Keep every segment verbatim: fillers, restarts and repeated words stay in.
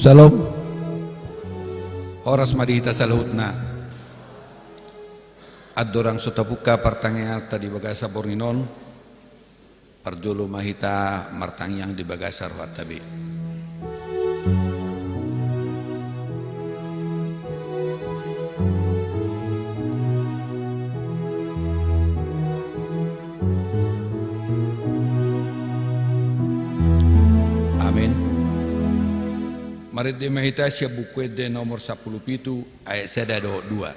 Syalom. Horas ma di hita saluhutna. Andorang so tapungka partangianganta di bagasan borngin on, parjolo ma hita martangiang di bagasan rohanta be. Amin. Marende ma hita sian Buku Ende nomor sampulu pitu, ayat sada dohot dua.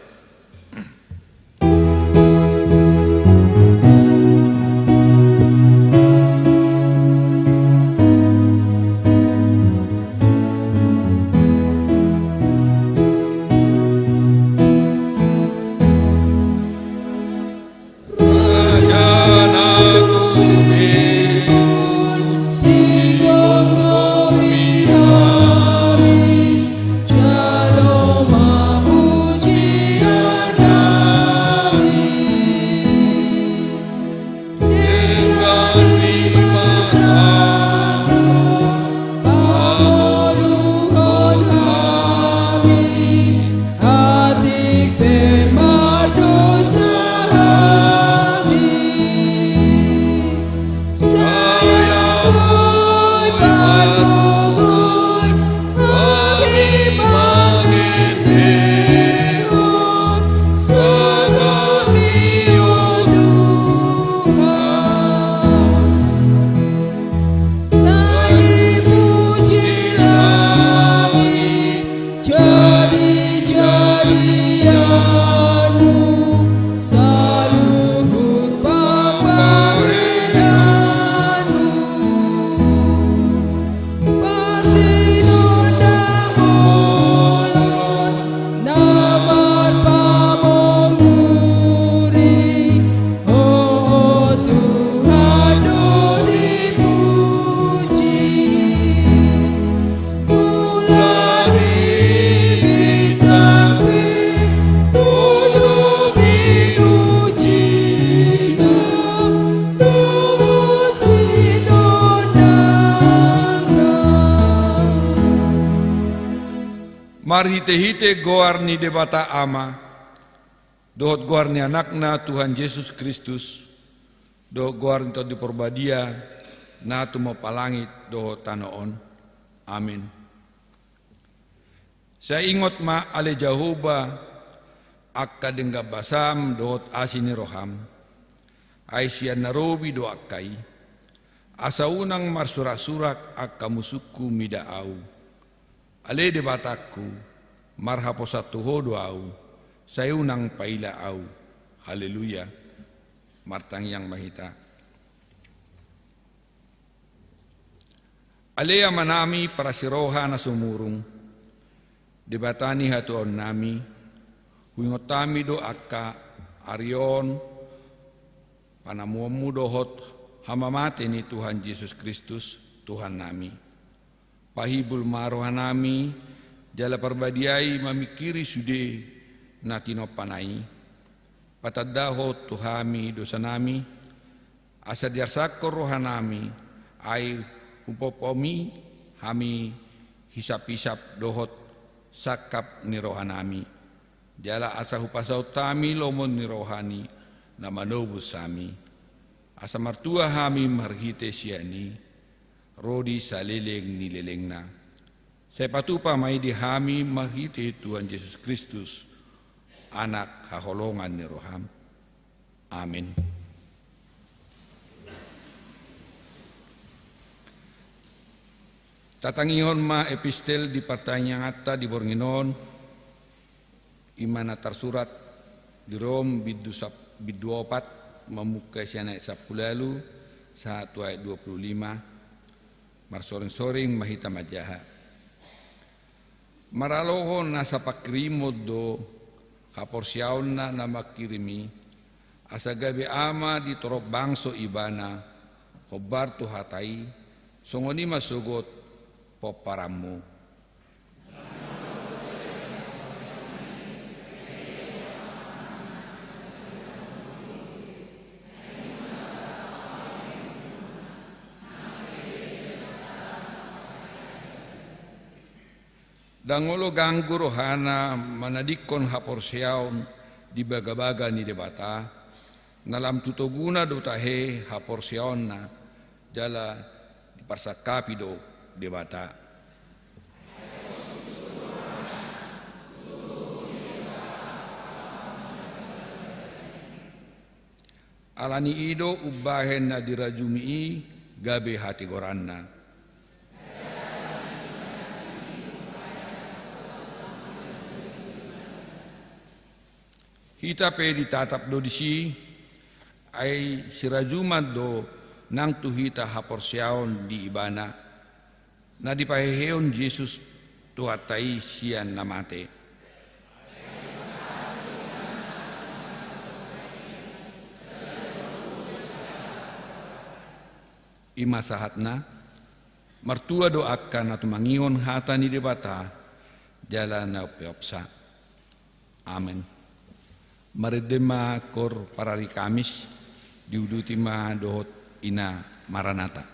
Marhitehite goar ni Debata Ama, dohot goar ni Anakna Tuhan Jesus Kristus, dohot goar ni Tondi Parbadia, na tumompa langit dohot tano on. Amin. Sai ingot ma ale Jahowa angka denggan basam dohot asi ni roham, ai sian na robi do angka i, asa unang marsuraksurak angka musungku mida ahu. Ale Debatangku, marhaposan tu Ho do ahu, sai unang paila ahu. Haleluya. Martangiang ma hita. Ale Amanami parasi roha na sumurung, Debata ni hatuaonnami, huingot hami do angka ari on panamuonmu dohot hamamate ni Tuhan Jesus Kristus, Tuhannami. Pahibul ma rohanami, jala parbadiai mamingkiri sude na tinompana i. Patandahon tu hami dosanami, asa diarsakkon rohanami, ai hupompom i hami hisaphisap dohot sangkap ni rohanami. Jala asa hupasaut hami lomo ni roha ni na manobus hami. Asa martua hami marhite sian i, ro di saleleng ni lelengna. Sai patupa ma i di hami marhite Tuhan Jesus Kristus, Anak haholongan ni roham. Amin. Tatangihon ma epistel di partangianganta di borngin on, i ma na tarsurat di Rom bindu sap-, bindu opat, mamungka sian ayat sampulu ualu sahat tu ayat dua pulu lima. Marsoringsoring ma hita manjaha. Maralohon nasa pangkirimon do haporseaonna na mangkirim i, asa gabe ama di torop bangso ibana, hombar tu hata i, songon i ma sogot pomparanmu. Ndang olo ganggu rohana manadingkon haporseaon di bagabaga ni Debata, na lam tu toguna do tahe haporseaonna, jala diparsangkapi do Debata. Ala ni i do umbahen na dirajumi i gabe hatigoranna. Hita pe ditatap do disi, ai sirajuman do nang tu hita haporseaon di Ibana, na dipahehehon Jesus Tuhanta i sian na mate. I ma sahatna. Martua do angka na tumangihon hata ni Debata jala na umpeopsa. Amen. Marende ma, kor parari Kamis, diuduti ma dohot Ina Maranatha.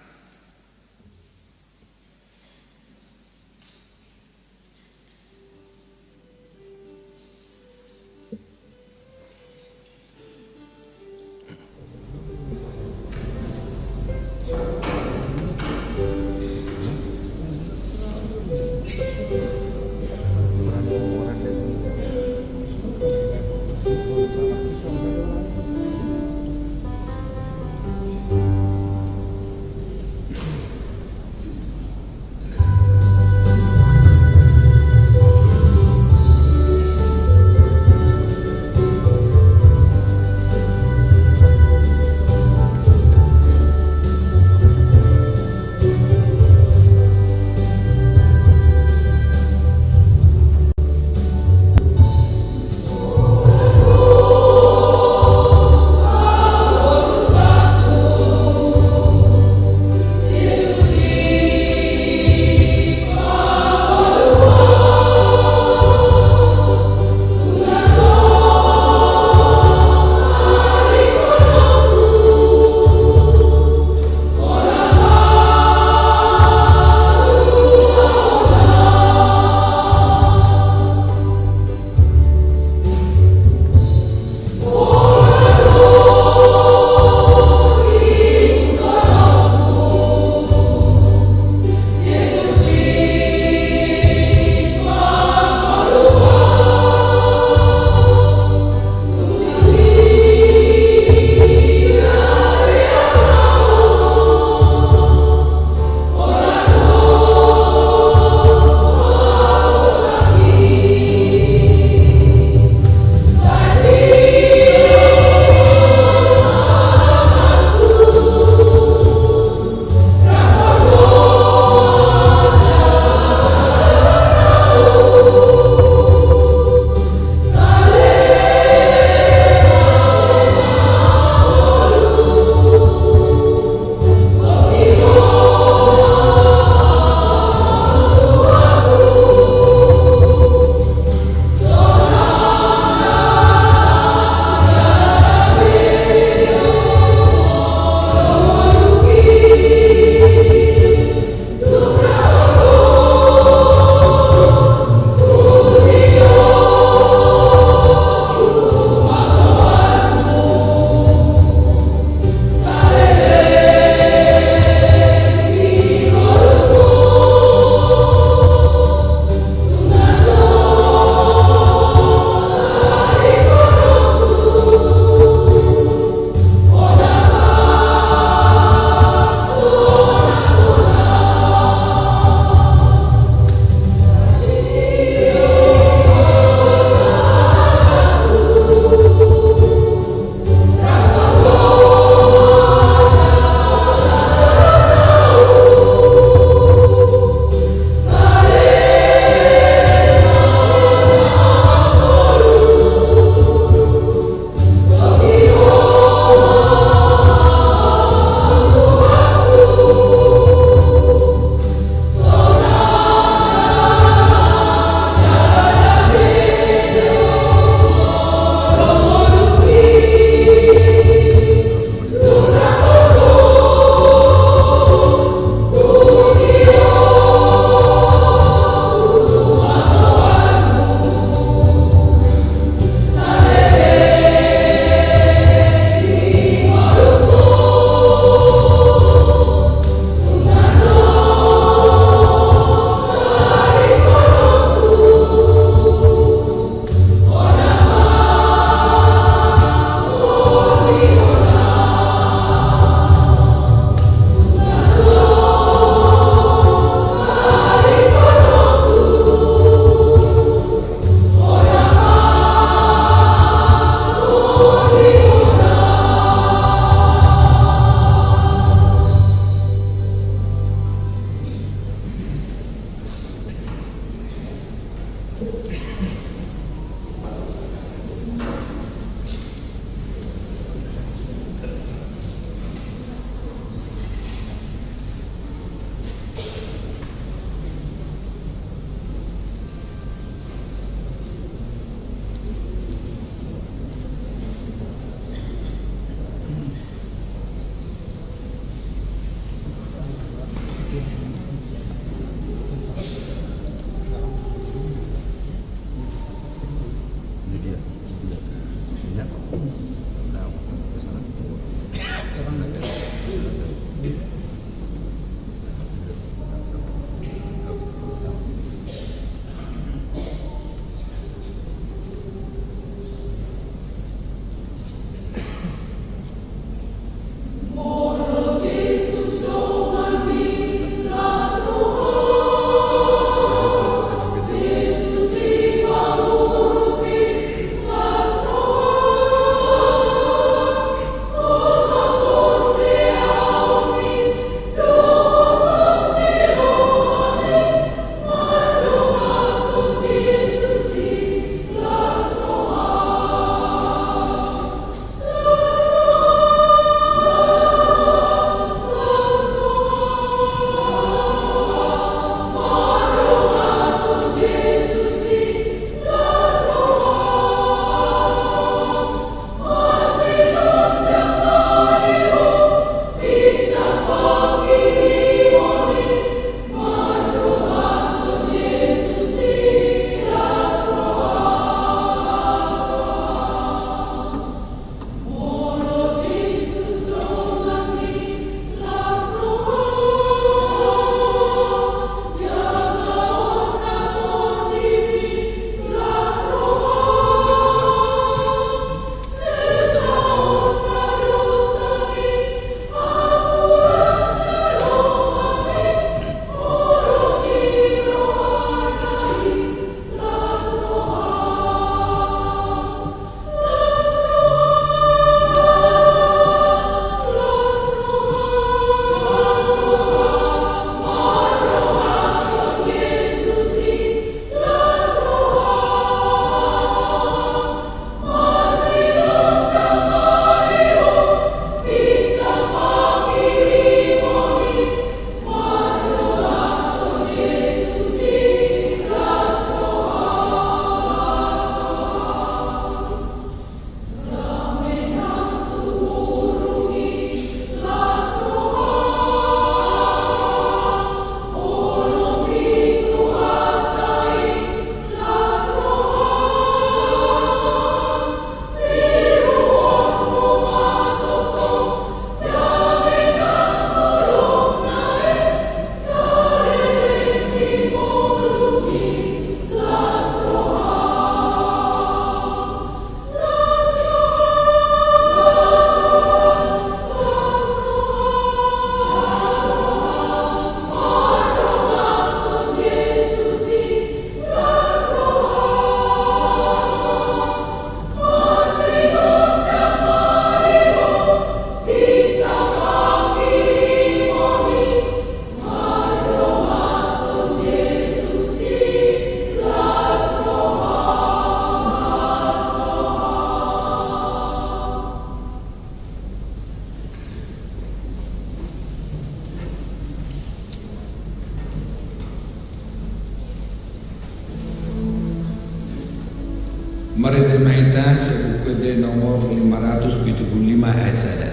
Maita, sebuku ende nomor lima ratus pitu pulu lima ayat sada.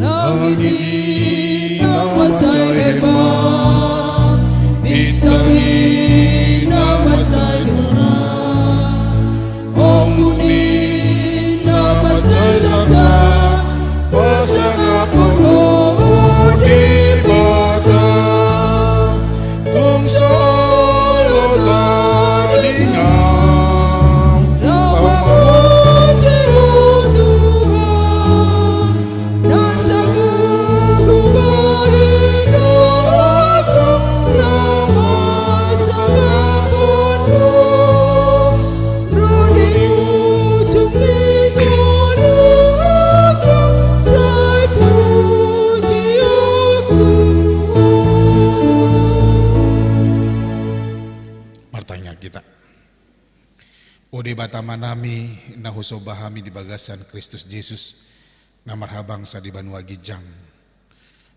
Langit i na mansai hema, bintang i na mansai terang, ombun i na mansai sangsa, pasangaphon Ho Debata. Tung songon tadinga, laho mamuji Ho Tuhan, na sagugu bahen angka na pasangaphon Ho. Ro di ujung ni ngolu, sai puji aku Ho. Martangiang hita. O Debata Amanami, na husomba hami di bagasan Kristus Jesus, na marhabangsa di banua ginjang.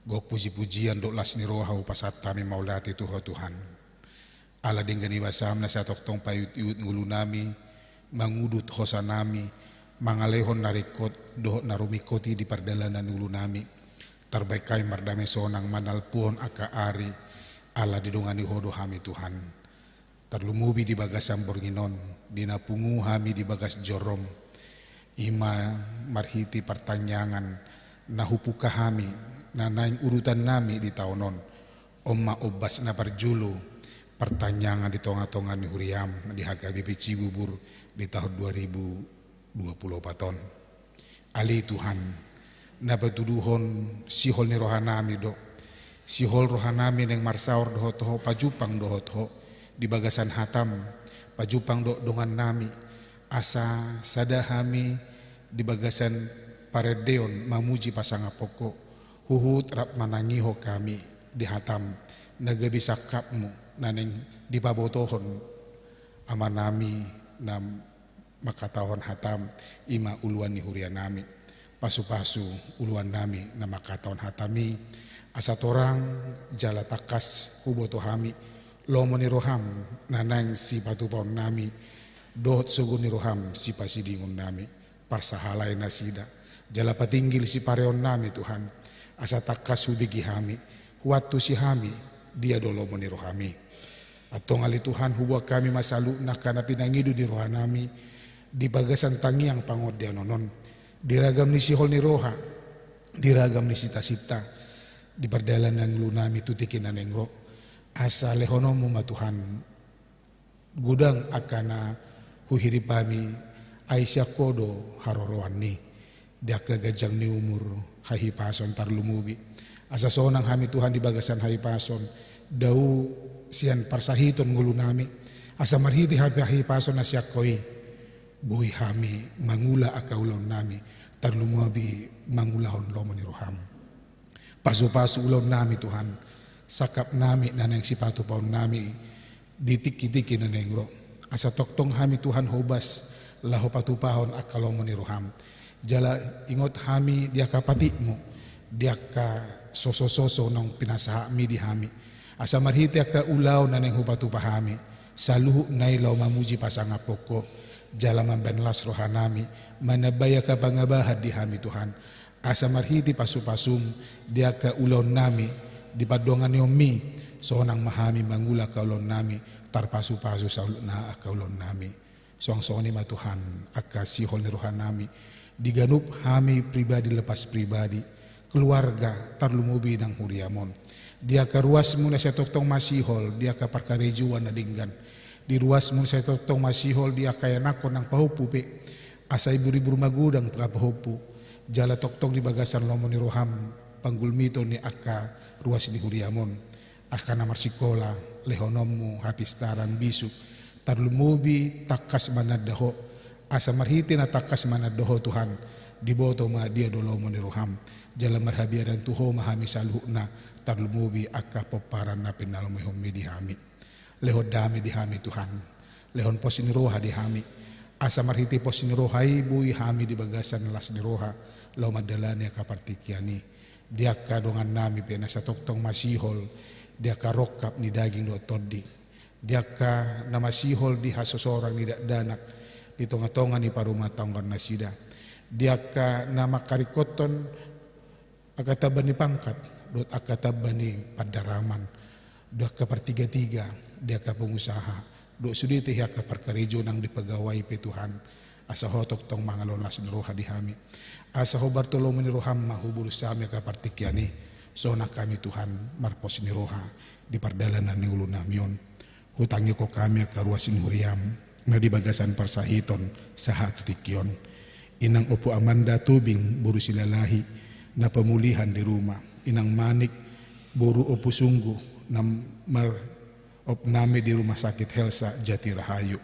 Gok puji-pujian dohot las ni roha hupasahat hami mauliate tu Ho Tuhan. Ala denggan ni basaM na sai tongtong paihut-ihut ngolunami, mangudut hosanami, mangalehon na ringkot dohot na rumingkot i di pardalanan ni ngolunami. Tarbahen hami mardame sonang manalpuhon angka ari, ala didongani Ho do hami Tuhan. Tarlumobi di bagasan borngin on, di na pungu hami di bagas jorom. I ma marhite partangiangan na hupungka hami, na naeng urutannami di taon on. On ma ombas na parjolo, partangiangan di tonga-tonga ni huriaM di H K B P Cibubur di taon dua ribu dua pulu opat on. Ale Tuhan, na patuduhon sihol ni rohanami do. Sihol rohanami naeng marsaor dohot Ho, pajumpang dohot Ho di bagasan hataM, pajumpang dohot dongannami, asa sada hami di bagasan parendeon mamuji pasangaphon Ho, huhut rap manangihon hami di hataM, na gabe sangkapMu, na naeng dipabotohon Amanami, na mangkatahon hataM, i ma uluan ni hurianami. Pasu-pasu uluannami na mangkatahon hataMi, asa torang jala tangkas huboto hami lomo ni rohaM na naeng sipatupaonnami, dohot sogo ni rohaM sipasidingonnami. Parsahalai nasida, jala patinggil sipareonnami Tuhan, asa tangkas hubege hami, huantusi hami, dia do lomo ni rohaMi. Antong ale Tuhan, huboan hami ma saluhutna angka na pinangido ni rohanami, di bagasan tangiang pangondianon on, di ragam ni sihol ni roha, di ragam ni sita-sita, di pardalanan ni ngolunami tu tingki na naeng ro, asa lehononMu ma Tuhan, godang angka na huhirim hami, ai sian Ho do haroroan i, di angka ganjang ni umur, hahipason tarlumobi. Asa sonang hami Tuhan di bagasan hahipason, dao sian parsahiton ngolunami, asa marhite hahipason na sian Ho i, boi hami mangula angka ulaonnami, tarlumobi mangulahon lomo ni rohaM. Pasu-pasu ulaonnami Tuhan, sangkapnami na naeng sipatupaonnami di tingki-tingki na naeng ro. Asa tongtong hami Tuhan hobas, laho patupahon angka lomo ni rohaM. Jala ingot hami di angka patikMu, di angka soso-soso naung pinasahatMi di hami. Asa marhite angka ulaon na naeng hupatupa hami, saluhutna i laho mamuji pasangaphon Ho, jala mambahen las rohanami, manambai angka pangabahan di hami Tuhan. Asa marhite pasu-pasuM di angka ulaonnami, di pandonganionMi, sonang ma hami mangula angka ulaonnami, tarpasu-pasu saluhutna angka ulaonnami. Suang songon i ma Tuhan, angka sihol ni rohanami, di ganup hami pribadi lepas pribadi, keluarga, tarlumobi nang huriaM on. Di angka ruasMu na sai tongtong masihol, di angka parkarejoan na denggan. Di ruasMu na sai tongtong masihol, di angka ianakhon nang pahompu pe, Asa ibur-ibur magodang pahompu, jala tongtong di bagasan lomo ni roham panggulmiton ni angka ruas ni huriam on, angka na marsikola, lehononmu hapistaran bisuk, tarlumobi tangkas mananda ho, asa marhite na tangkas mananda ho Tuhan, diboto ma dia do lomo ni roham, jala marhabiaran tu ho ma hami saluhutna, tarlumobi angka pomparan na pinalumehonmi di hami. Lehon dame di hami Tuhan, lehon pos ni roha di hami, asa marhite pos ni roha i boi hami di bagasan las ni roha, laho mandalani angka partingkian i. Di angka dongannami pe na satongtong masihol di angka rongkap ni daging dohot tondi, di angka na masihol di hasosorang ni dakdanak di tonga-tonga ni parumatanggaon nasida, di angka na mangkaringkothon angka tamba ni pangkat, dohot angka tamba ni pandaraman, dohot angka partiga-tiga, di angka pengusaha, dohot sude tahe angka parkarejo nang di pegawai pe Tuhan, asa ho tongtong mangalehon las ni roha di hami. Asa hombar tu lomo ni roham ma huborus hami angka partingkian i, sonang hami Tuhan marpos ni roha di pardalanan ni ngolunami on. Hutangihon hami angka ruas ni huriam na di bagasan parsahiton sahat tu tingki on. Inang Ompu Amanda Tobing boru Silalahi na pemulihan di ruma. Inang Manik boru Ompu Sunggu na marop name di Rumah Sakit Helsa Jatirahayu.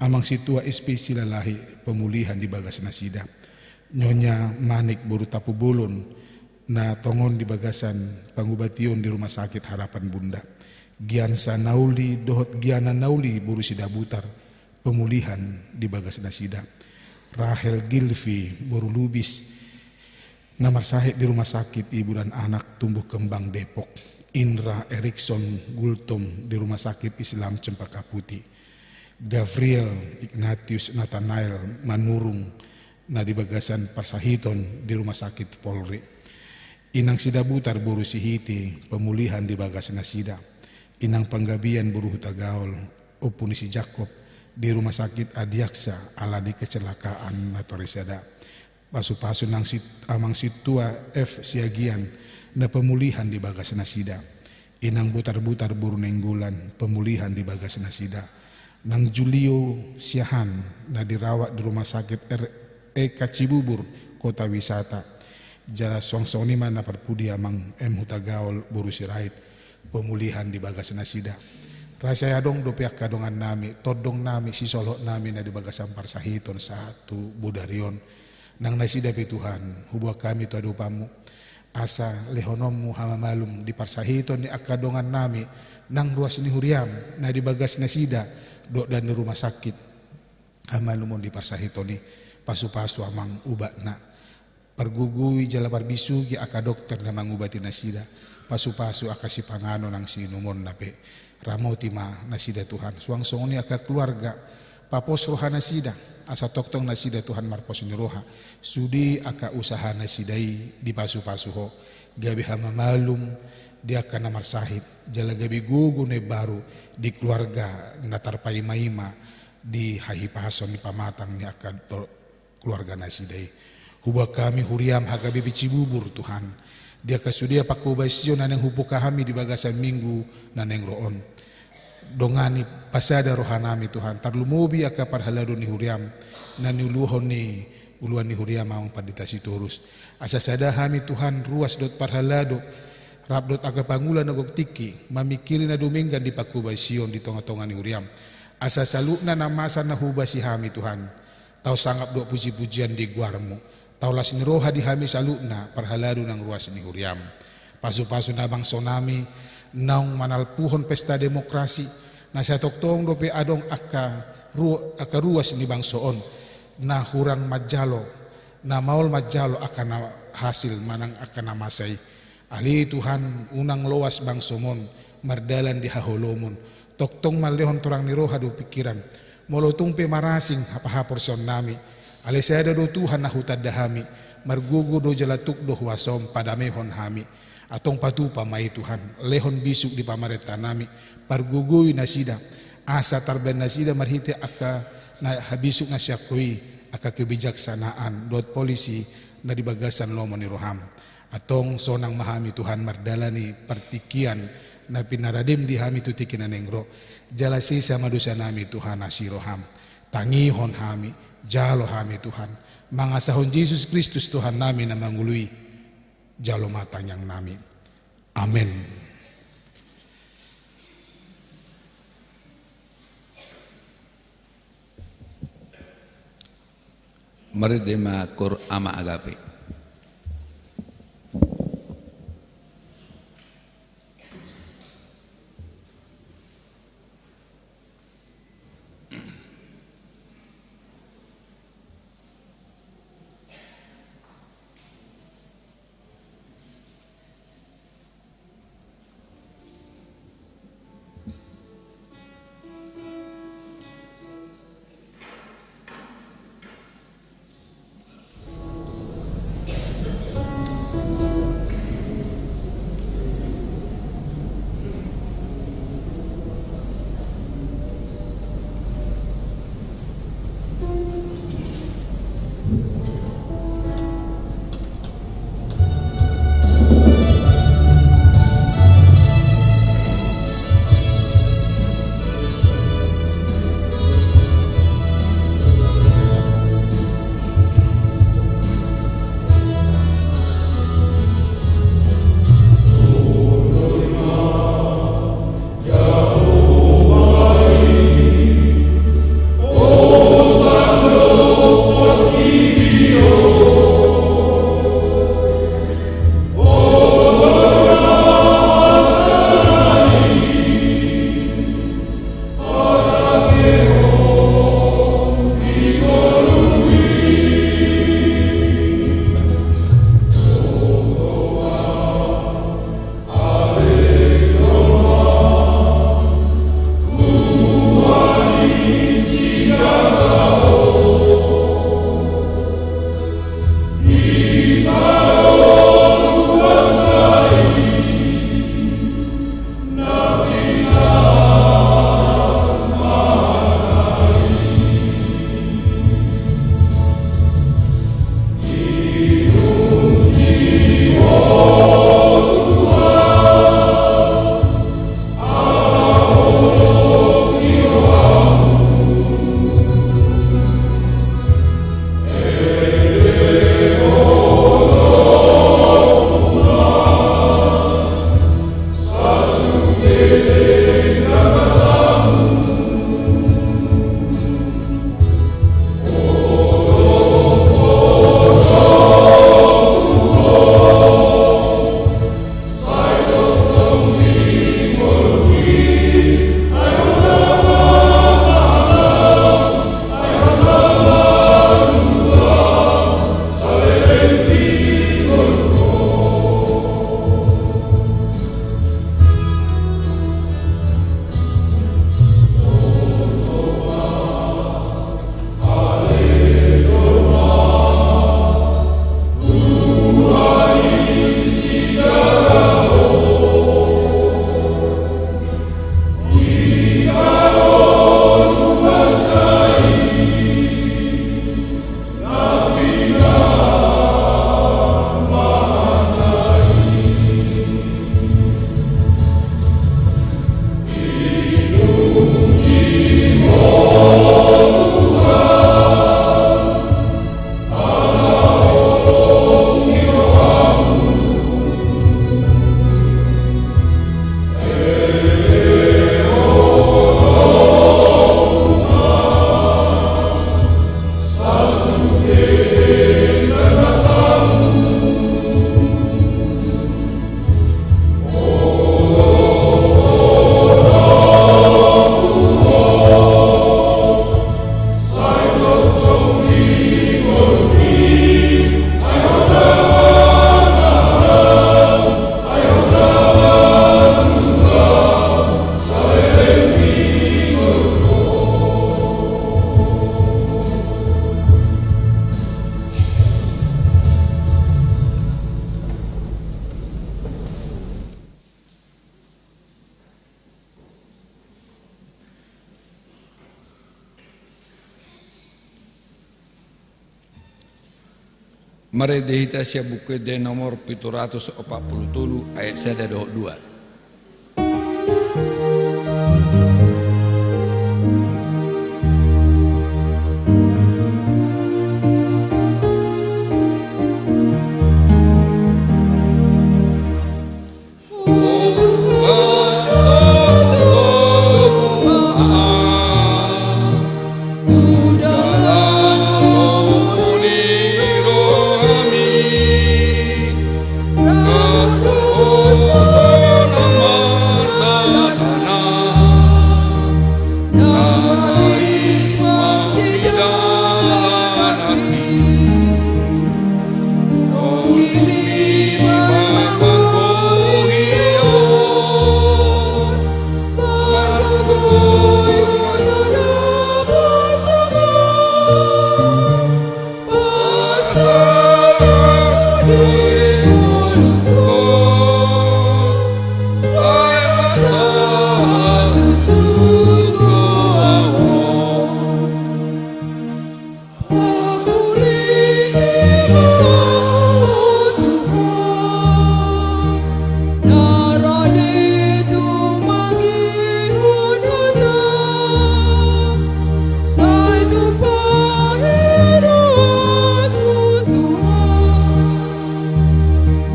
Amang Sintua S P Silalahi pemulihan di bagas nasida. Nyonya Manik boru Tampubolon na tongon di bagasan pangubation di Rumah Sakit Harapan Bunda. Giansa Nauli dohot Giana Nauli boru Sidabutar pemulihan di bagas nasida. Rahel Gilvi boru Lubis na marsahit di Rumah Sakit Hiburan Anak Tumbuh Kembang Depok. Indra Erikson Gultom di Rumah Sakit Islam Cempaka Putih. Gavriel Ignatius Nathanael Manurung na di bagasan parsahiton di Rumah Sakit Polri. Inang Sidabutar boru Sihite pemulihan di bagas nasida. Inang Panggabean boru Hutagaol, ompu ni si Jakob, di Rumah Sakit Adiaksa ala ni kecelakaan na torus sada. Pasu-pasu nang si, Amang Sintua F Siagian na pemulihan di bagas nasida. Inang Butar-butar boru Nainggolan pemulihan di bagas nasida. Nang Julio Siahaan na dirawat di Rumah Sakit R E K Cibubur Kota Wisata. Jala suang songon i ma na parpudi Amang M Hutagaol boru Sirait pemulihan di bagas nasida. Rasai adong dope angka dongannami, tondongnami, sisolhotnami na di bagasan parsahiton sahat tu bodari on. Nang nasida pe Tuhan, huboan hami tu adopanmu. Asa lehononmu hamamalum di parsahiton ni angka dongannami, nang ruas ni huriam, na di bagas nasida, dohot di rumah sakit. Hamalumon di parsahiton i, pasu-pasu Amang ubatna. Pargogoi jala parbisuhi angka dokter na mangubati nasida, pasu-pasu angka sipanganon nang siinumonna pe. Ramoti ma nasida Tuhan, suang songon i angka keluarga, papos roha nasida, asa tongtong nasida Tuhan marpos ni roha, sude angka usaha nasida i dipasu-pasu Ho, gabe hamamalum di angka na marsahit, jala gabe gogo na imbaru di keluarga na tarpaima-ima di hahipason ni pamatang ni angka to-, keluarga nasida i. Huboan hami huriam H K B P Cibubur, Tuhan, di angka sude pangkobasion na naeng hubuka hami di bagasan minggu na naeng ro on. Dongani, pasada rohanami, Tuhan, tarlumobi angka parhalado ni huriam na niuluhon ni uluan ni huriam Amang Pandita Sitorus. Asa sada hami, Tuhan, ruas dohot parhalado, rap dohot angka pangula na gok tingki, mamingkiri na dumenggan di pangkobasion di tonga-tonga ni huriam. Asa saluhutna na masa na hubasi hami, Tuhan, tau sangap dohot puji-pujian di goarmu. Tau las ni roha di hami saluhutna parhalado nang ruas ni huriam. Pasu-pasu na bangsonami naung manalpuhon pesta demokrasi, na sai tongtong dope adong angka ru-, angka ruas ni bangso on na hurang manjalo, na maol manjalo angka na hasil manang angka na masa i. Ale Tuhan, unang loas bangsomon mardalan di haholomon. Tongtong manlehon torang ni roha dohot pingkiran. Molo tung pe marasing hapahaporseaonnami, alai sada do Tuhan na hutanda hami, margogo do jala tuk do huasom padamehon hami. Antong patupa ma i Tuhan, lehon bisuk di pamarentaannami, pargogoi nasida, asa tarbaen nasida marhite angka na habisuk na sian Ho i, angka kebijaksanaan dohot polisi na di bagasan lomo ni roham. Antong sonang ma hami Tuhan mardalani partingkian na pinaradem di hami tu tingki na naeng ro. Jala sesa ma dosanami Tuhan asi roham. Tangihon hami, jalo hami Tuhan, mangasahon Jesus Kristus Tuhannami na mangului, jalo ma tangiangnami. Amen. Marende ma Koor Ama Agape. Marende hita sian Buku Ende nomor pitu ratus opat pulu tolu, ayat sada dohot dua.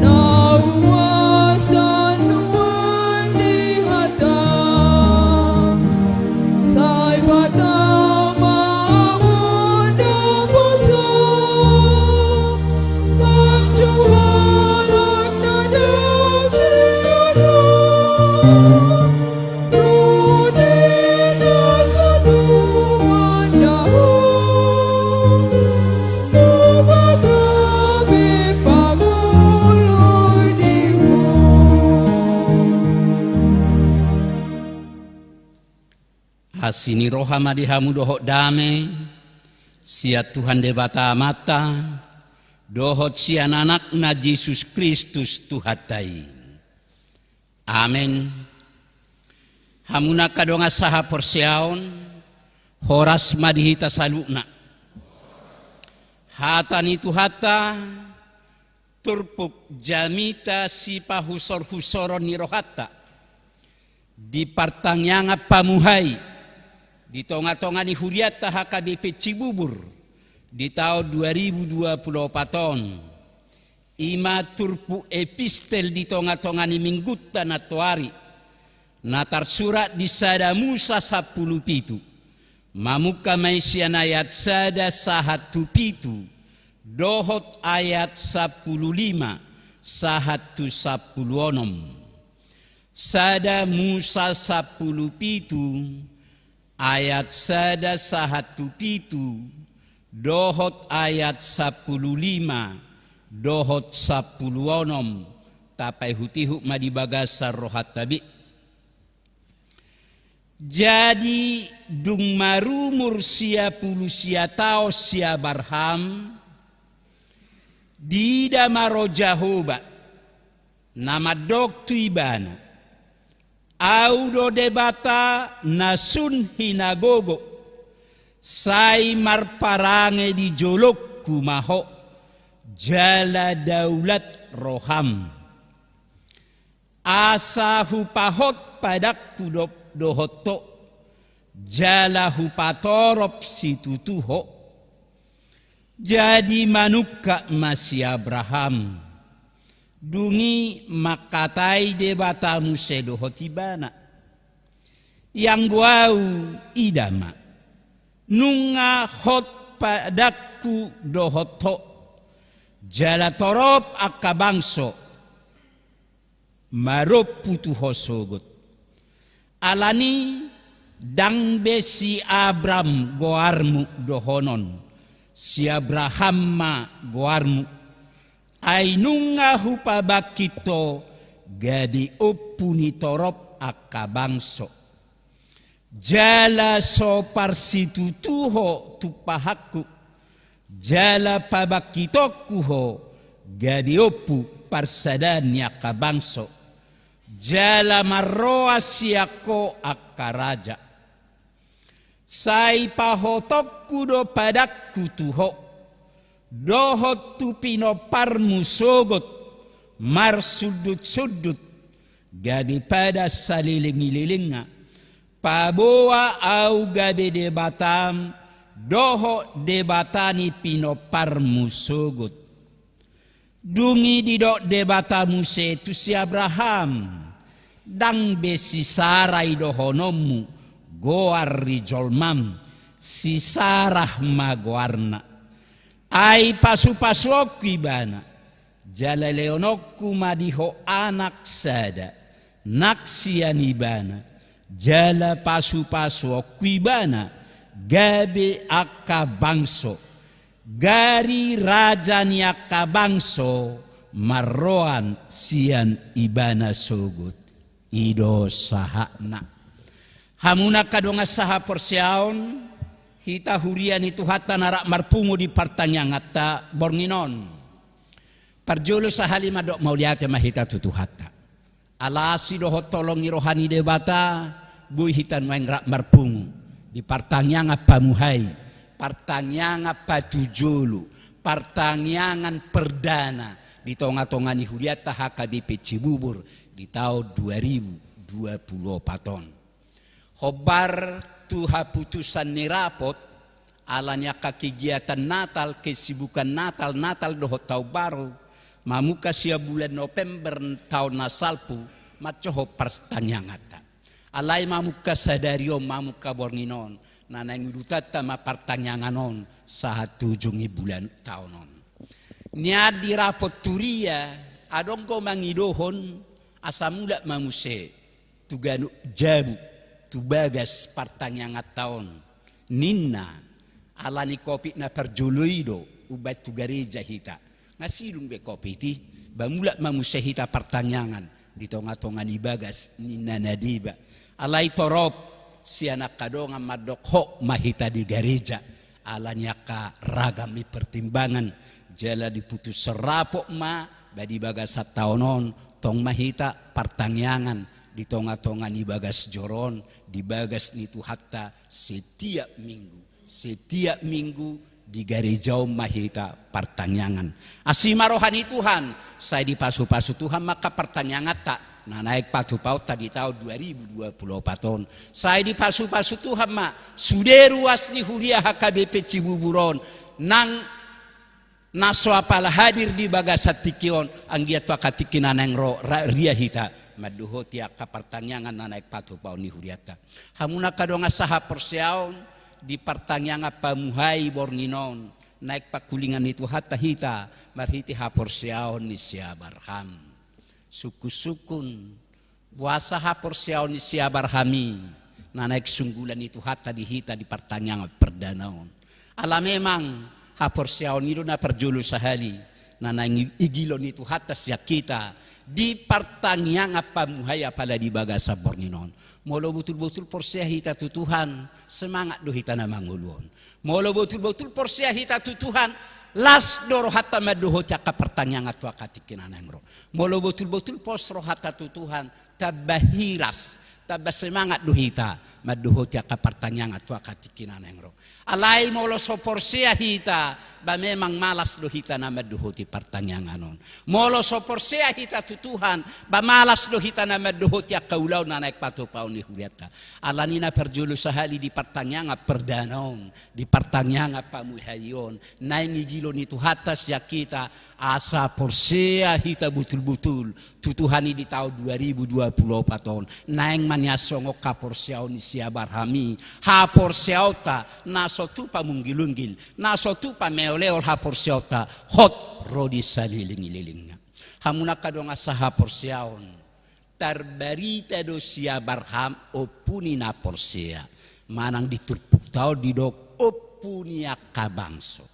Na uasan nuaeng di hata, sai patama ahu on naposo, manjou halak na dao sian on. Asi ni roha ma di hamu dohot dame sian Tuhan Debata Amanta dohot sian Anakna Jesus Kristus Tuhanta i. Amen. Hamu angka dongan sahaporseaon, horas ma di hita saluhutna. Hata ni Tuhanta, turpuk jamita sipahusorhusoron ni rohanta di partangiangan pamuhai di tongatonga ni hurianta H K B P Cibubur di taon dua ribu dua puluh opat on. I ma turpuk epistel di tongatonga ni Minggunta nantoari, na tarsurat di Sada Musa sampulu pitu. Mamungka ma i sian ayat sada sahat tu pitu, dohot ayat sampulu lima sahat tu sampulu onom. Sada Musa sampulu pitu, ayat sada sahat tu pitu, dohot ayat sampulu lima dohot sampulu onom. Tapaihutihut ma di bagasan rohanta be. Jadi, dung marumur sia pulu sia taon si Abraham, diida ma roha ni Jahowa na mandok tu ibana: Ahu do Debata na sun hinagogo, sai marparange di jolongku ma ho, jala daulat roham. Asa hupahot padangku do-, dohot ho, jala hupatorop situtu ho. Jadi manungkap ma si Abraham, dung i mangkatai Debata muse dohot ibana: Ianggo ahu, ida ma, nunga hot padangku dohot ho, jala torop angka bangso marompu tu ho sogot. Alani ndang be si Abram goarmu dohonon, si Abraham ma goarmu. Ai nunga hupabangkit ho gabe ompu ni torop angka bangso. Jala so parsitutu ho tumpahanku, jala pabangkitonku ho gabe ompu parsadaan ni angka bangso, jala marroan sian ho angka raja. Sai pahotonku do padangku tu ho, dohot tu pinomparmu sogot marsundutsundut, gabe padan salelengilelengna, paboa ahu gabe Debatam, dohot Debata ni pinomparmu sogot. Dung i didok Debata muse tu si Abraham: Ndang be si Sarai dohononmu goar ni jolmam, si Sarah ma goarna. Ai pasupasuonku ibana, jala lehononku ma di ho anak sada, nang sian ibana, jala pasupasuonku ibana gabe angka bangso, gari raja ni angka bangso marroan sian ibana sogot. I do sahatna. Hamu angka dongan sahaporseaon, hita huria ni Tuhanta na rap marpungu di partangianganta borngin on. Parjolo sahali mandok mauliate ma hita tu Tuhanta. Ala asi dohot holong ni roha ni Debata, Boi hita nuaeng rap marpungu di partangiangan pamuhai, partangiangan patujolo, partangiangan perdana di tonga-tonga ni hurianta H K B P Cibubur di taon dua ribu dua puluh opat on. Hombar tu haputusan ni rapot, ala ni angka kegiatan Natal, kesibukan Natal, Natal dohot taon baru, mamungka sian bulan November taon na salpu, mancohot partangianganta. Alai mamungka sadari on, mamungka borngin on, na naeng ulutanta ma partangiangan on sahat tu ujung ni bulan taon on. Nian di rapot tu huria, adong do mangidohon asa mulak ma muse tu ganup jabu, tu bagas partangianganta on, ninna, ala ni Covid na parjolo i do umbahen tu gareja hita. Nga sidung be Covid i, ba mulak ma muse hita partangiangan di tonga-tonga ni bagas, ninna na deba. Alai torop sian angka dongan mandok hot ma hita di gareja, ala ni angka ragam ni pertimbangan, jala diputushon rapot ma, ba di bagasan taon on, tong ma hita partangiangan di tonga-tonga ni bagas joro on, di bagas ni Tuhanta setiap minggu, setiap minggu di gareja on ma hita partangiangan. Asi ma roha ni Tuhan, sai dipasu-pasu Tuhan ma angka partangianganta na naeng patupaonta di taon dua ribu dua puluh opat on. Sai dipasu-pasu Tuhan ma sude ruas ni huria H K B P Cibubur on, nang na so apala hadir di bagasan tingki on, anggiat tu angka tingki na naeng ro ra-, ria hita mandohoti angka partangiangan na naeng patupaon ni hurianta. Hamu na angka dongan sahaporseaon, di partangiangan pamuhai borngin on, naeng pangkulingan ni Tuhanta hita marhite haporseaon ni si Abraham. Sungkun-sungkun, boasa haporseaon ni si Abraham i na naeng sunggulan ni Tuhanta di hita di partangiangan perdana on? Ala memang haporseaon i do na parjolo sahali na naeng i-, igilon ni Tuhanta sian hita di partangiangan pamuhai apala di bagasan borngin on. Molo botul-botul porsea hita tu Tuhan, semangat do hita na mangolu on. Molo botul-botul porsea hita tu Tuhan, las do rohanta mandohoti angka partangiangan tu angka tingki na naeng ro. Molo botul-botul pos rohanta tu Tuhan, tamba hiras, tamba semangat do hita mandohoti angka partangiangan tu angka tingki na naeng ro. Alai molo so porsea hita, ba memang malas do hita na mandohoti partangiangan on. Molo so porsea hita tu Tuhan, ba malas do hita na mandohoti angka ulaon na naeng patupaon ni hurianta. Ala ni na parjolo sahali di partangiangan perdana on, di partangiangan pamuhai on, naeng igilon ni Tuhanta sian hita, asa porsea hita botul-botul tu Tuhan i di taon dua ribu dua puluh opat on, naeng ma nian songon haporseaon ni si Abraham i, haporseaonta na so tupa munggil-unggil, na so tupa meol-eol haporseaonta, hot ro di salelenglelengna. Hamu na angka dongan sahaporseaon, tarbarita do si Abraham ompu ni na porsea. Manang di turpukta on didok ompu ni angka bangso.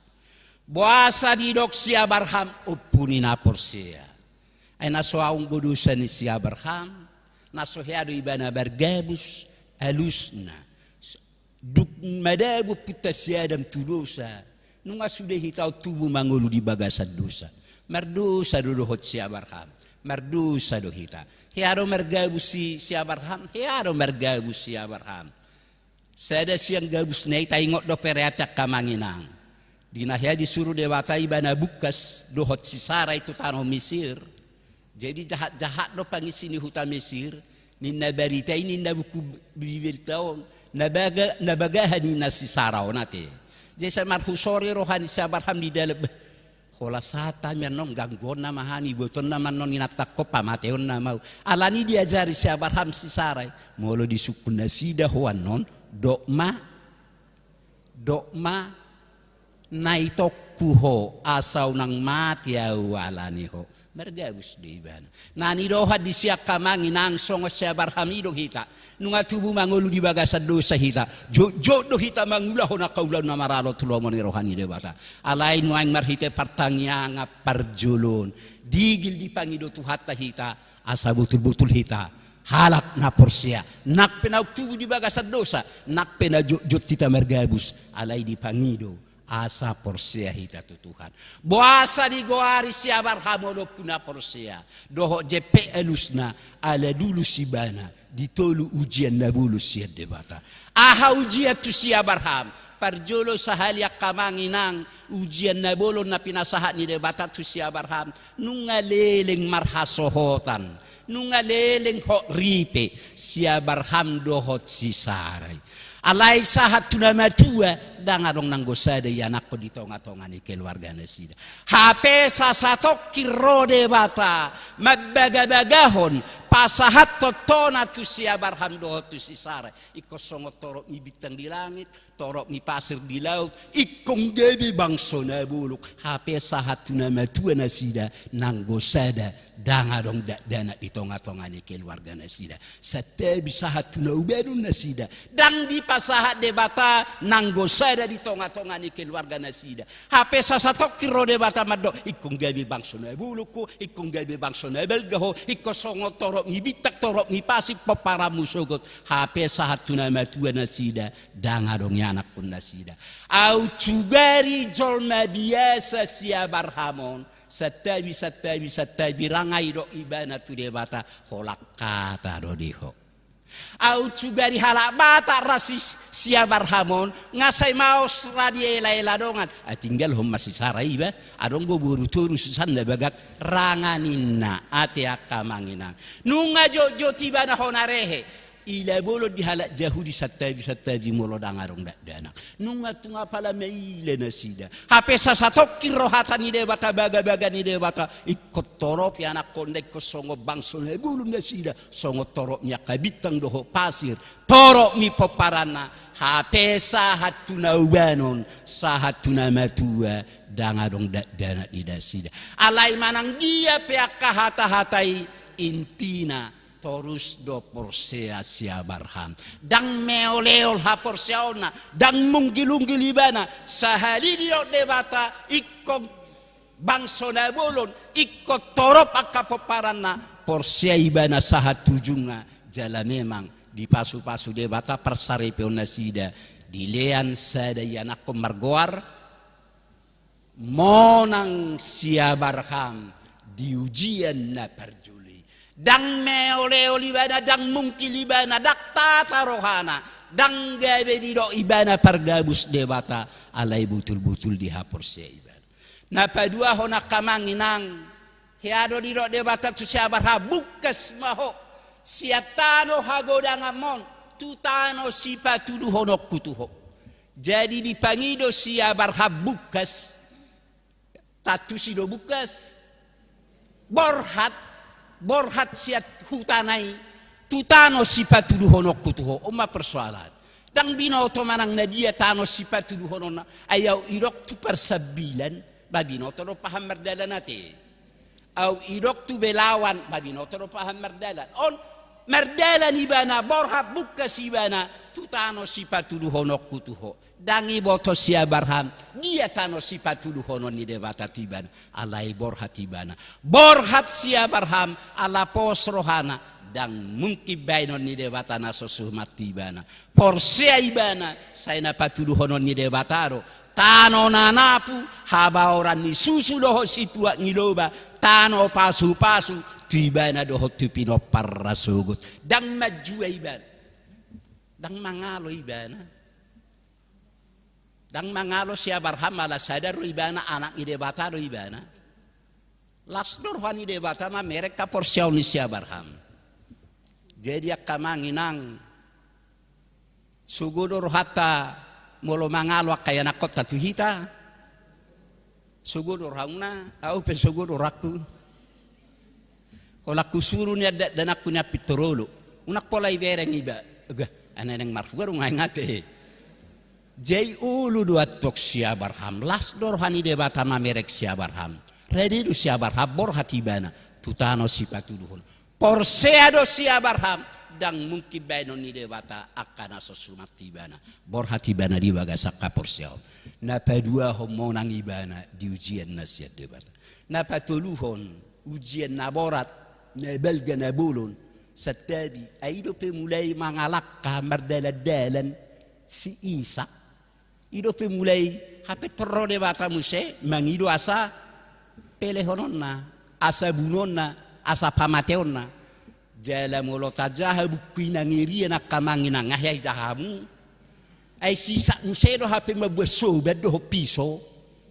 Boasa didok si Abraham ompu ni na porsea? Ai na so aung do dosa ni si Abraham, na so hea do ibana margabus, alusna. Dung madabu ompunta si Adam tu dosa, nunga sude hita on tubu mangolu di bagasan dosa. Mardosa do dohot si Abraham, mardosa do hita. Hea do margabus si, si Abraham, hea do margabus si Abraham. Sada sian gabusna i taingot dope reak angka amang inang. Di na hea disuru Debata ibana Bungkas dohot si Sarai tu tano Misir. Jadi jahat-jahat do pangisi ni huta Misir, ninna barita i ninna buku Bibelta on, na baga-, na bagaha ninna si Sara on ate. Jadi sai marhusori roha ni si Abraham di dalan, bah, holan sahat hami annon, gangguonna ma hami, ibotoonna ma annon inantangkon, pamateonna ma au. Alani diajari si Abraham si Sarai, molo disungkun nasida ho annon, dok ma, dok ma, na itokku ho, asa unang mate au alani ho. Margabus do ibana. Na nidohan di si angka amang inang, songon si Abraham i do hita. Nunga tubu mangolu di bagasan dosa hita, jotjot do hita mangulahon angka ulaon na maralo tu lomo ni roha ni Debata. Alai nuaeng marhite partangiangan parjolo on, digil dipangido Tuhanta hita, asa botul-botul hita halak na porsea, nang pe naung tubu di bagasan dosa, nang pe na jotjot hita margabus, alai dipangido asa porsea hita tu Tuhan. Boasa digoari si Abraham on ompu na porsea? Dohot jempek alusna, ala dulus ibana Di tolu ujian na bolon sian Debata. Aha ujian tu si Abraham? Parjolo sahali angka amang inang, ujian na bolon na pinasahat ni Debata tu si Abraham, nunga leleng marhasohotan, nunga leleng hot ripe si Abraham dohot si Sarai. Alai sahat tu na matua, ndang adong nanggo sada ianakhon di tongatonga ni keluarga nasida. Hape sasatongkin ro Debata mambagabagahon pasahathon tona tu si Abraham dohot tu si Sarai. Ingkon songon torop ni bintang di langit, torop ni pasir di laut, ingkon gabe bangso na bolon. Hape sahat tu na matua nasida, nanggo sada ndang adong dakdanak di tongatonga ni keluarga nasida. Santabi sahat tu na ubanon nasida, ndang dipasahat Debata nanggo sada di tongatonga ni keluarga nasida. Hape sasatongkin ro Debata mandok, ingkon gabe bangso na bolon ho, ingkon gabe bangso na balga ho, ingkon songon torop ni bintang, torop ni pasir pomparanmu sogot. Hape sahat tu na matua nasida, ndang adong ianakhon nasida. Au sugari jolma biasa si Abraham on, santabi, santabi, santabi, ndang didok ibana tu Debata, holan hata do di ho. Au sugari halak Batak ra si, si Abraham on, nga sai maos ra dielaela dongan. Ah, tinggalhon ma si Sarai iba, adong do boru toru sisan na bagak, ndang ninna, ate angka amang inang. Nunga jotjot ibana hona rehe. Ila bolon di halak Jahudi santabi, santabi molo ndang adong dakdanak. Nunga tung apala maila nasida. Hape sasatongkin ro hata ni Debata, bagabaga ni Debata. Ingkon torop ianakhonna, ingkon songon bangso na bolon nasida. Songon torop ni angka bintang dohot pasir, torop ni pomparanna. Hape sahat tu na ubanon, sahat tu na matua, ndang adong dakdanak di nasida. Alai manang dia pe angka hatahata i, intina torus do porsea si Abraham. Ndang meoleol haporseaonna, ndang munggilunggil ibana, sahali didok Debata ingkon bangso na bolon, ingkon torop angka pomparanna, porsea ibana sahat tu ujungna, jala memang dipasupasu Debata parsaripeon nasida, dilean sada ianakhon margoar Monang si Abraham di ujian na parjolo i. Ndang meoleol ibana, ndang mungkil ibana, ndang tata rohana, ndang gabe didok ibana pargabus Debata, alai butulbutul dihaporseai ibana. Na paduahon angka amang inang, hea do didok Debata tu si Abraham, bungkas ma ho sian tano hagodanganmon tu tano sipatuduhononku tu ho. Jadi dipangido si Abraham bungkas, tantu si do bungkas, borhat, borhat sian hutana i tu tano sipatuduhononku tu ho. On ma persoalan. Ndang binoto manang na dia tano sipatuduhononna, ai au idok tu parsambilan, ba binoto do paham mardalan ate. Au idok tu Belawan, ba binoto do paham mardalan. On mardalan ibana, borhat bungkas ibana tu tano sipatuduhononku tu ho. Ndang iboto si Abraham dia tano sipatuduhonon ni Debata tu ibana, alai borhat ibana. Borhat si Abraham ala pos rohana, ndang mungkin baenon ni Debata na so suman tu ibana. Porsea ibana, sai na patuduhonon ni Debata do tano na napu, habaoran ni susu dohot situak ni loba, tano pasupasu tu ibana dohot tu pinomparna sogot. Ndang manjua ibana. Ndang mangalo ibana. Ndang mangalo si Abraham ala sada do ibana, anak ni Debata do ibana. Las do roha ni Debata mamereng haporseaon ni si Abraham. Jadi angka amang inang, sogo do rohanta molo mangalo angka ianakhonta tu hita. Sogo do rohamuna, au pe sogo do rohangku. Holan husuru nian dakdanakku nian pintor olo, unang pola ibereng iba. Ega, ai naeng marfuga do nga ingat e. Jadi olo do antong si Abraham, las do roha ni Debata mamereng si Abraham. Rade do si Abraham, borhat ibana tu tano sipatuduhon. Porsea do si Abraham, ndang mungkin baenon ni Debata angka na so suman tu ibana. Borhat ibana di bagasan haporseaon. Na paduahon monang ibana di ujian na sian Debata. Na patoluhon ujian na borat, na balga na bolon. Santabi, ai i dope mulai mangalangka mardalandalan si Isak. I dope mulai, hape tor ro Debata muse mangido asa pelehononna, asa bunuonna, asa pamateonna. Jala molo tajaha buku i na ngeri, angka amang inang, nga hea ijaha hamu. Ai sisak muse do hape mambuat soban dohot piso.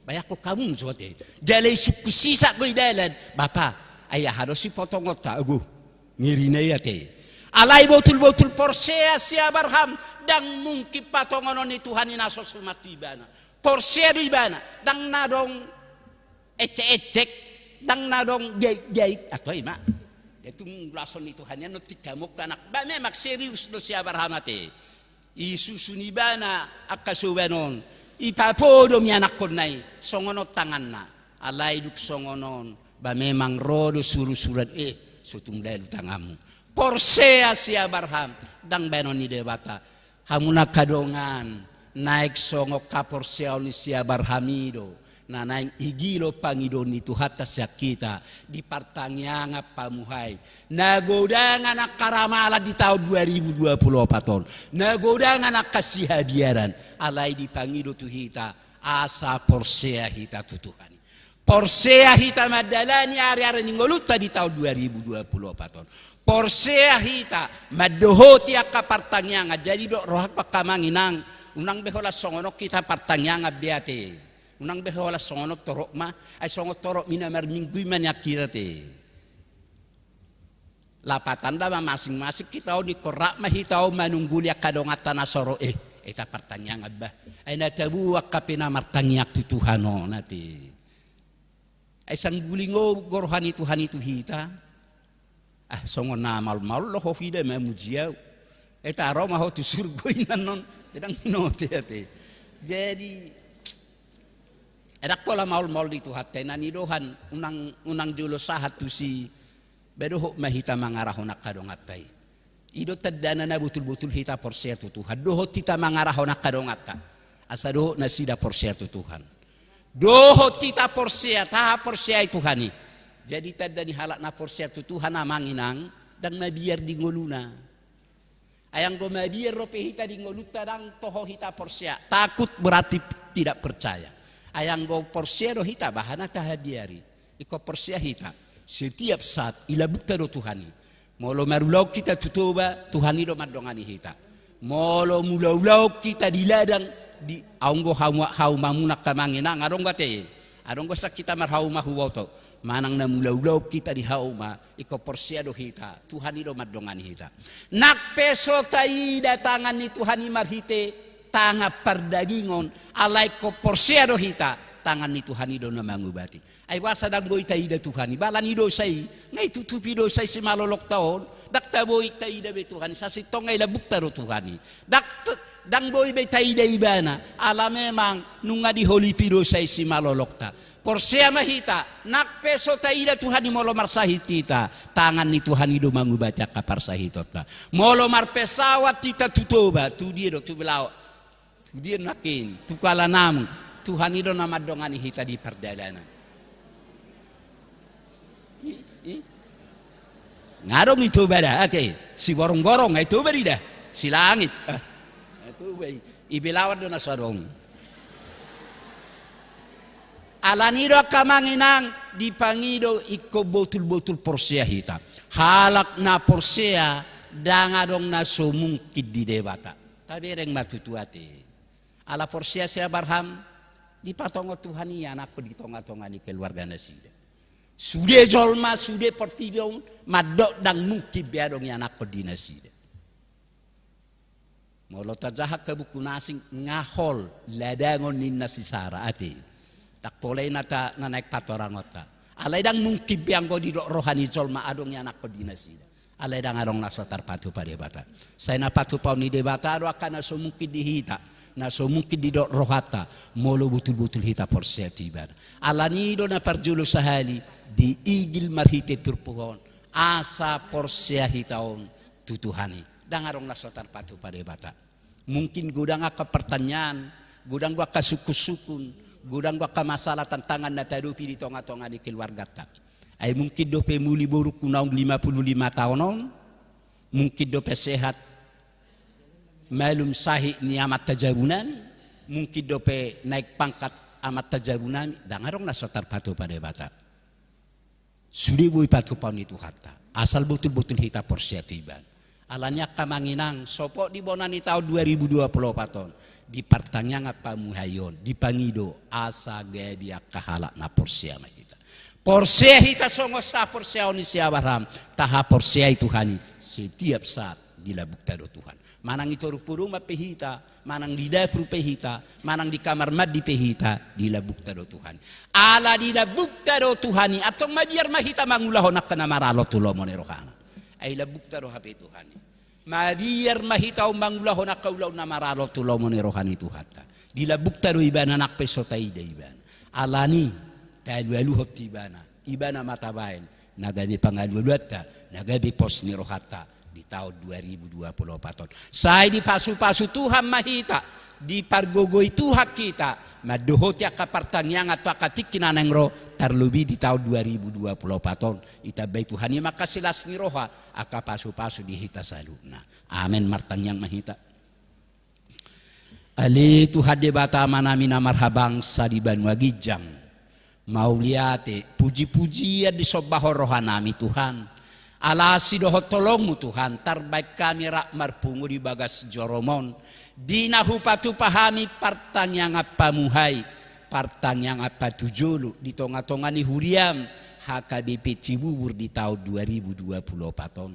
Bayangkon hamu muse ate. Jala isungkun sisak do i dalan. Bapa, ai aha do sipotongonta? Ago, ngeri na i ate. Alai botul-botul porsea si Abraham, ndang mungkin patongonon ni Tuhan i na so suman tu ibana. Porsea do ibana, ndang na adong ecek-ecek, ndang na adong gait-gait, ato i ma. Jadi tung ulason ni Tuhan i annon tingki hamu angka anak. Ba memang serius do si Abraham ate. Isusun ibana angka soban on, ipapodo ma ianakkonna i, songon on tanganna. Alai dung songon on, ba memang ro do suru-suruan, eh, so tung lalu tanganmu. Porsea si Abraham, ndang baenon ni Debata. Hamu na angka dongan, naeng songon haporseaon ni si Abraham i do na naeng igilo pangidoon ni Tuhanta sian hita di partangiangan pamuhai. Na godang angka ramalan di taon dua ribu dua puluh opat on, na godang angka sihabiaran, alai dipangido tu hita asa porsea hita tu Tuhan i. Porsea hita mandalani ari-ari ni ngolunta di taon dua ribu dua puluh opat on. Porsea hita mandohoti angka partangiangan. Jadi dok rohangku angka amang inang, unang be holan songon on hita partangiangan be ate. Unang be holan songon on torop ma, ai songon torop ni na marminggu i ma nian hita ate. Lapatan da ma masing-masing hita on, ingkon rap ma hita on manungguli angka donganta na so ro, eh, hita partangiangan bah. Ai na tabo angka pe na martangiang tu Tuhan on ate. Ai sangguling on do roha ni Tuhan i tu hita. Ah, songon na maol-maol do ho hida mamuji au. Ai taro ma ho tu surgo inna non. Ndang minote ate. Jadi, ai ndang pola maol-maol di Tuhanta i na nidohan, unang, unang jolo sahat tusi. Ba dohot ma hita mangarahon angka donganta i. I do tandana na botul-botul hita porsea tu Tuhan. Dohot hita mangarahon angka donganta, asa dohot nasida porsea tu Tuhan. Dohot hita porsea, tahaporseai Tuhan i. Jadi tanda ni halak na porsea tu Tuhan, amang inang, ndang mabiar di ngoluna. Ai anggo mabiar dope hita di ngolunta, ndang toho hita porsea. Takut berarti tidak percaya. Ai anggo porsea do hita, bahen na tahabiari. Ingkon porsea hita. Setiap saat i lambungta do Tuhan i. Molo marulaon hita tu Toba, Tuhan i do mandongani hita. Molo mulaulaon hita di ladang, di, adong do hau, haumamuna angka amang inang, adong do ate. Adong do sian hita marhauma huboto. Manang na mulaulaon hita di hauma, ingkon porsea do hita, Tuhan i do mandongani hita. Nang pe so taida tangan ni Tuhan i marhite tangan pardagingon, alai ingkon porsea do hita, tangan ni Tuhan i do na mangubati. Ai boasa ndang boi taida Tuhan i? Ba ala ni dosa i, nga itutupi dosa i simalolongta on. Ndang taboi taida be Tuhan i, sasintongna i lambungta do Tuhan i. Ndang t-, ndang boi be taida ibana, ala memang nunga diholipi dosa i simalolongta. Porsea ma hita, nang pe so taida Tuhan i molo marsahit hita, tangan ni Tuhan i do mangubati angka parsahitonta. Molo marpesawat hita tu Toba, tu dia do, tu Belaon. Tu dia nangkin, tu Kuala Namu, Tuhan i do na mandongani hita di pardalanan. I, i. Nga adong i Toba da, ate. Siborongborong, nga i Toba di da. Silangit. Ah. Nga i Toba i. I Belaon do na so adong. Ala ni do angka amang inang, dipangido ingkon botul-botul porsea hita. Halak na porsea, ndang adong na so mungkin di Debata. Tabereng ma tutu ate. Ala porsea si Abraham, dipatongon Tuhan i ianakhon di tonga-tonga ni keluarga nasida. Sude jolma, sude portibi on, mandok ndang mungkin be adong ianakhon di nasida. Molo tajaha angka buku na asing, nga hol ladangon ninna si Sara ate. Ndang pola i na ta-, na naeng patorangonta. Alai ndang mungkin be anggo didok roha ni jolma adong ianakhon di nasida. Alai ndang adong na so tarpatupa Debata. Sai na patupaon ni Debata do angka na so mungkin di hita, na so mungkin didok rohanta, molo botul-botul hita porsea tu Ibana. Ala ni do na parjolo sahali, diigil marhite turpuk on, asa porsea hita on tu Tuhan i. Ndang adong na so tarpatupa Debata. Mungkin godang angka pertanyaan, godang do angka sungkun-sungkun, godang do angka masalah tantangan na tahadopi di tonga-tonga ni keluarganta. Ai mungkin dope muli borungku naung lima puluh lima taon on, mungkin dope sehat malum sahit ni amanta jabunami, mungkin dope naik pangkat amanta jabunami, ndang adong na so tarpatupa Debata. Sude boi patupaon ni Tuhanta. Asal botul-botul hita porsea tu Ibana. Alani i angka amang inang, sopot di bona ni taon dua ribu dua puluh opat on, di partangiangan pamuhai on, dipangido asa gabe angka halak na porsea ma hita. Porsea hita songon sahaporseaon ni si Abraham, tahaporseai Tuhan i setiap saat dilabukta do Tuhan. Manang i toru podoman pe hita, manang di dapur pe hita, manang di kamar mandi pe hita, dilabukta do Tuhan. Ala dilabukta do Tuhan i, antong mabiar ma hita mangulahon angka na maralo tu lomo ni rohana. Ai labukta do hape Tuhan i. Mabiar ma hita on mangulahon angka ulaon na maralo tu lomo ni roha ni Tuhanta. Dilabukta do Ibana nang pe so taida Ibana. Alani i, talualuhon tu Ibana. Ibana ma tabaen na gabe pangalualuanta, na gabe pos ni rohanta di taon dua ribu dua puluh opat on. Sai dipasupasu Tuhan ma hita, dipargogoi Tuhan hita, mandohoti angka partangiangan tu angka tingki na naeng ro, tarlobi di taon dua ribu dua puluh opat on. Ditambai Tuhan i ma angka silas ni roha, angka pasupasu di hita saluhutna. Amen. Martangiang ma hita. Ale Tuhan Debata Amanami na marhabangsa di banua ginjang, mauliate, pujipujian disombahon rohanami Tuhan. Ala asi dohot holongmu Tuhan, tarbaen hami rap marpungu di bagas joromon, di na hupatupa hami partangiangan pamuhai, partangiangan patujolo di tongatonga ni huriam H K B P Cibubur di taon dua ribu dua puluh opat on.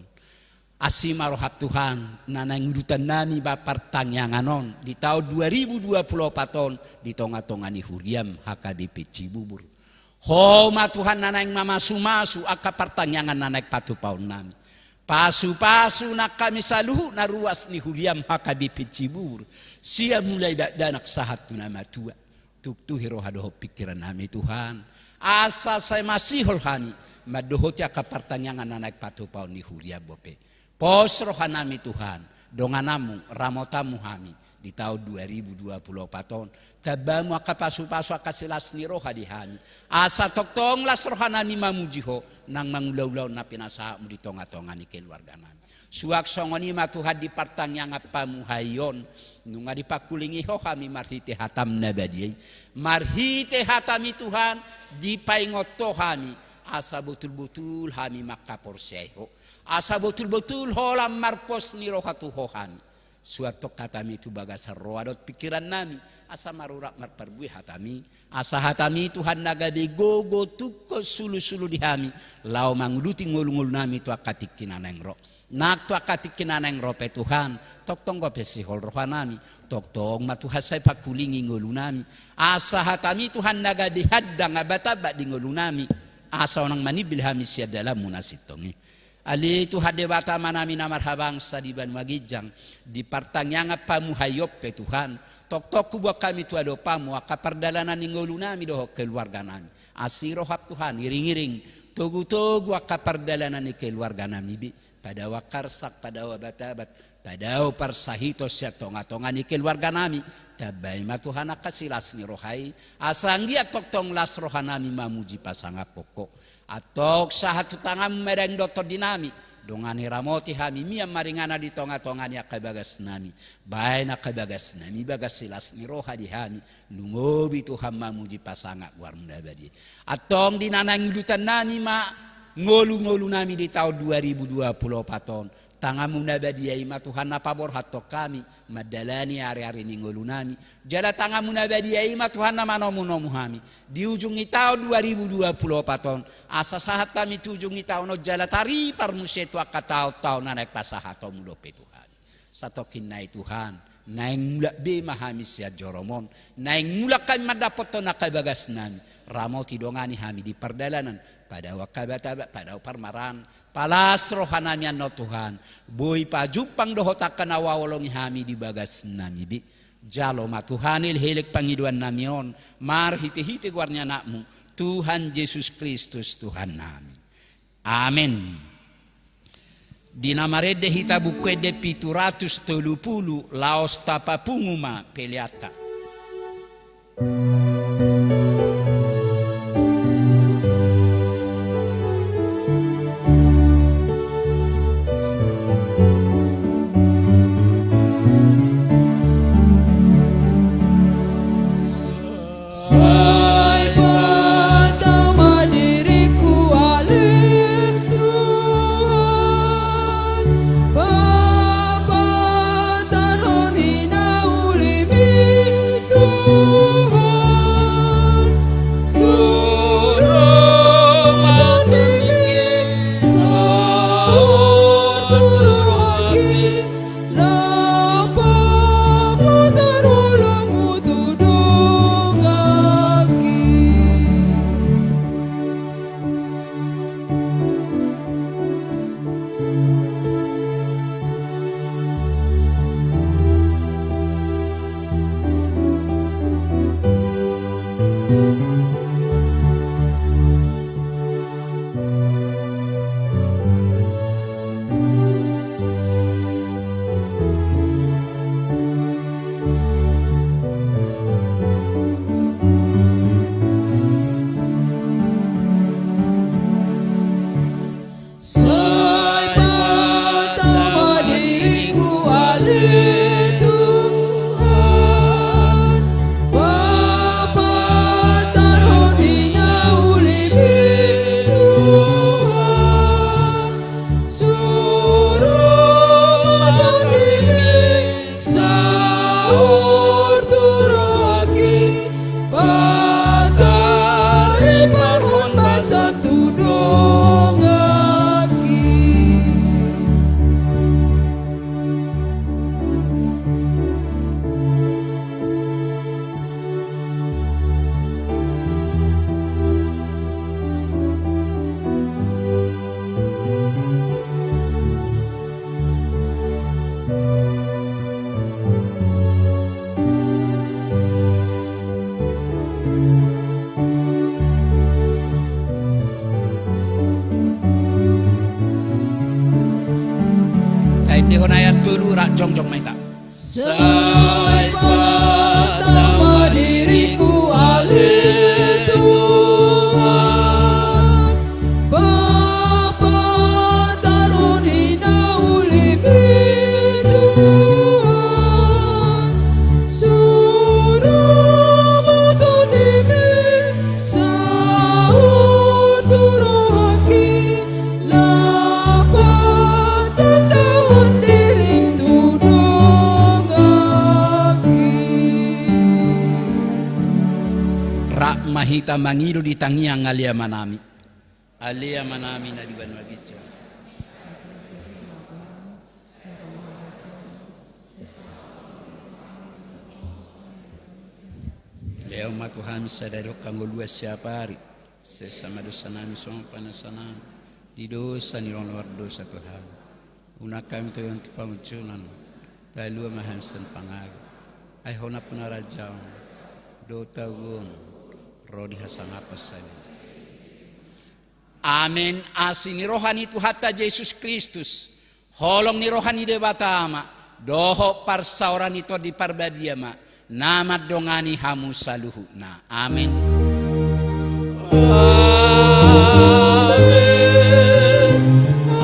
Asi ma roham Tuhan, na naeng ulutannami ma partangiangan on di taon dua ribu dua puluh opat on di tongatonga ni huriam H K B P Cibubur. Ho ma Tuhan na naeng mamasumasu angka partangiangan na naeng patupaonnami. Pasupasu nang hami saluhut na ruas ni huriam H K B P Cibubur, sian mulai dakdanak sahat tu na matua. Tuktuhi roha dohot pingkirannami Tuhan, asa sai masihol hami mandohoti angka partangiangan na naeng patupaon ni huriam dope. Pos rohanami Tuhan, dongananmu, ramotanmu hami di taon dua ribu dua puluh opat on. Tamba hamu angka pasupasu, angka silas ni roha di hami, asa tongtong las rohanami mamuji Ho nang mangula ulaon na pinasahatmu di tongatonga ni keluarganami. Suang songon i ma Tuhan di partangiangan pamuhai on, nunga dipangkulingi Ho hami marhite hatam na badia i. Marhite hatami Tuhan, dipaingot Ho hami, asa botulbotul hami mangkaporseai Ho. Asa botulbotul holan marpos ni roha tu Ho hami. Suanhon hatami tu bagasan roha dohot pingkirannami, asa marurat marparbue hatami, asa hatami Tuhan na gabe gogo tungkot sulusulu di hami, laho manguluti ngolungolunami tu angka tingki na naeng ro. Nang tu angka tingki na naeng ro pe Tuhan, tongtong dope sihol rohanami, tongtong ma Tuhan sai pangkulingi ngolunami, asa hatami Tuhan na gabe handang abatamba di ngolunami, asa unang manimbil hami sian dalanmu na sintong i. Ale Tuhan Debata Amanami na marhabangsa di banua ginjang, di partangiangan pamuhai on pe Tuhan, tongtong huboan hami tu adopanmu angka pardalanan ni ngolunami dohot keluarganami. Asi roham Tuhan, iringiring, togutogu angka pardalanan ni keluarganami be. Padao angka arsak, padao abatabat, padao parsahiton sian tongatonga ni keluarganami. Tambai ma Tuhan angka silas ni roha i, asa anggiat tongtong las rohanami mamuji pasangaphon Ho. Antong sahat tu tanganmu ma daging dohot tondinami, dongani ramoti hami mian maringanan di tongatonga ni angka bagasnami. Baen angka bagasnami bagas silas ni roha di hami, lumobi Tuhan mamuji pasangap goarmu na badia. Antong di na naeng ulutannami ma ngolungolunami di taon dua ribu dua puluh opat on, tanganmu na badia i ma Tuhan na paborhathon hami mandalani ariari ni ngolunami. Jala tanganmu na badia i ma Tuhan na manomunomu hami di ujung ni taon dua ribu dua puluh opat on, asa sahat hami tu ujung ni taon on jala taripar muse tu angka taontaon na naeng pasahatonmu dope tu hami. Satongkin nai Tuhan, naeng mulak be ma hami sian joromon, naeng mulak hami mandapothon angka bagasnami, ramoti dongani hami di pardalanan, padao angka abatabat, padao parmaraan, palas rohanami annon Tuhan, boi pajumpang dohot angka na huhaholongi hami di bagasnami be. Jalo ma Tuhan elek-elek pangidoannami on, marhitehite goar ni Anakmu, Tuhan Jesus Kristus Tuhannami. Amen. Di na marende hita Buku Ende pitu ratus tolu pulu, laos tapapungu ma peleanta. Sai patama diringku ale Tuhan. Jongjong ma hita. Sai patamah diringku ale Tuhan, papatarhon i na uli be Tuhan, suru ma tondimi saur tu rohangki. Laho patandahon diring tu donganki. Rap ma hita mangido di tangiang Ale Amanami. Ale Amanami na di banua ginjang. Lehon ma tu hami sadari on hangoluan siapari. Sesa ma dosanami songon panesanami di dosa ni na mardosa tu hami. Unang hami togihon tu pangunjunan, palua ma hami sian pangago. Ai Ho nampuna harajaon dohot hagogoon ro di hasangapon saluhutna. Amen. Asi ni roha ni Tuhanta Jesus Kristus, holong ni roha ni Debata Ama, dohot parsaoran ni Tondi Parbadia ma na mandongani hamu saluhutna. Amen. Amen.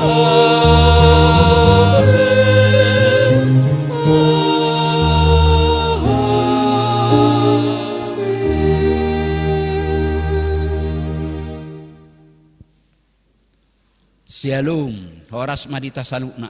Amen. Amen. Syalom, horas ma di hita saluhutna.